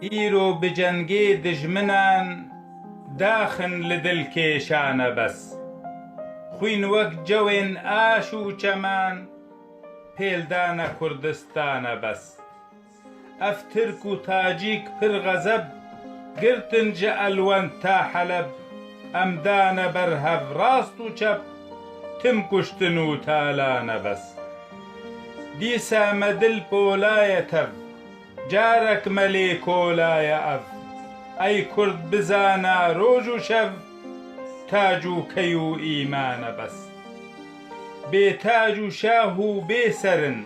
Îro bi cengê dijminan daxin li dil kêşane bes. Xwîn wek cewên aş û çeman pêldane Kurdistane bes. Ev tirk û tacîk pir xezeb girtin ji Elwend ta Heleb em dane ber hev rast û çep tim kuştin û talane bes. Dîsa me dil polaye tev carek me lê kolaye ev ey kurd bizana roj û şev tac û key û îmane bes. Bê tac û şah û bê ser in.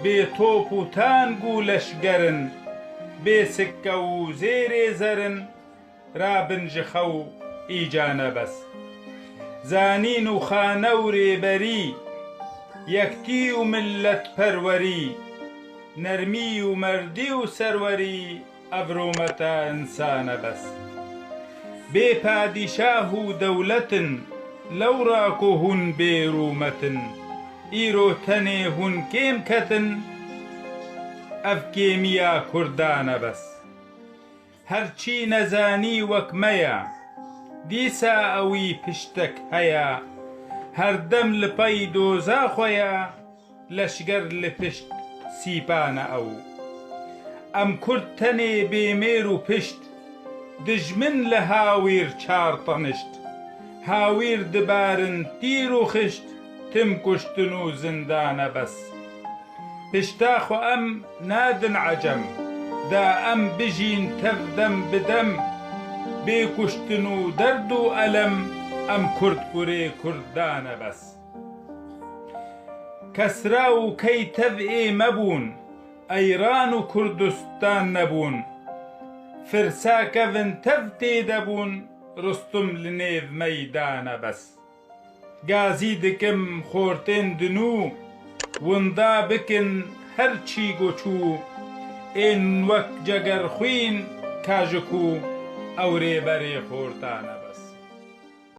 Bê top û tang û leşger in. Bê sikke û zêrê zer in. Rabin ji xew îca ne bes. Zanîn û xane û rêberî. Yektî û miletperwerî. Nermî û merdî û serwerî. Ev rûmeta însan e bes. Bê padîşah û dewlet in, lewra ku hûn bê rûmet in. Îro tenê hûn kêm ketin, ev kêmiya kurdan e bes. Her çî nezanî wek me ye, dîsa ewî piştek heye. Her dem li pey doza xwe ye. Leşger li pişt sîpane ew. Em kurd tenê bê mêr û pişt. Dijmin li hawîr çar tenişt. Hawîr dibarin tîr û xişt tim kuştin û zindane bes. Pişta xwe em nadin ecem. Da em bijîn tev dem bi dem. Bê kuştin û derd û elem em kurd kurê kurdane bes. Kesra û key tev ê me bûn, Eyran û Kurdistan nebûn. Firsa kevin tev tê de bûn, Rustum li nêv meydane bes. Gazî dikim xortên dinû, Winda bikin her çî go çû. Ên wek cegerxwîn ka ji ku, Ew rêberê xortane bes.